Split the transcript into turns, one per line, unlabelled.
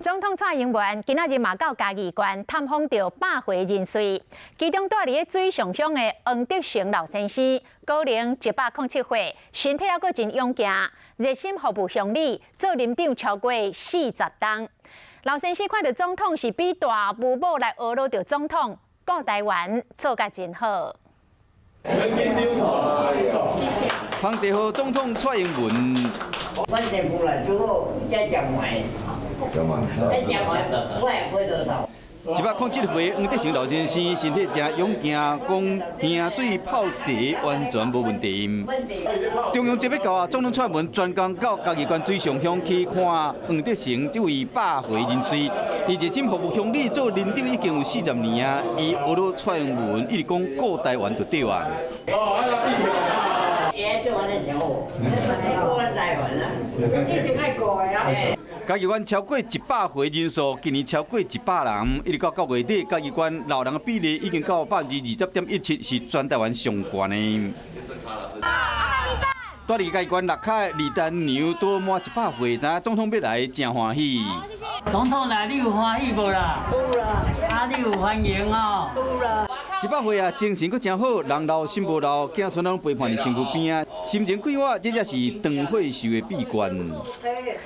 總統蔡英文今仔日嘛到嘉義縣探訪著百歲人士，其中蹛佇咧水上鄉的黃德成老先生，高齡107歲，身體猶閣真勇健，熱心服務鄉里，做林長超過40冬。老先生看著總統是比大母母來呵咾著總統，顧台灣做甲真好。
彭地號總統蔡英文。
反政府來做好，再講話。再講話，我也不會得到。
107歲黃德成老先生身體誠勇健，講喝水泡茶完全無問題。中秋節欲到啊，總統蔡英文專工到嘉義縣水上鄉去看黃德成這位百歲人士，伊熱心服務鄉里做林長已經有40年啊，伊呵咾蔡英文一直講顧台灣就對啊。
伊做安呢上好，顧台灣啊，
一定愛顧的啊。
嘉義縣超過100歲人數，今年超過100人，一直到9月底，嘉義縣老人的比例已經到20.17%，是全台灣上懸的。蹛佇嘉義縣六跤的李丹娘拄滿100歲，知影總統欲來，誠歡喜。
總統來，你有歡喜無啦？
有啦。
啊，你有歡迎哦？
有啦。
100歲啊，精神閣誠好，人老心無老，囝孫攏陪伴佇身軀邊仔，心情快活，這才是長歲壽的秘訣。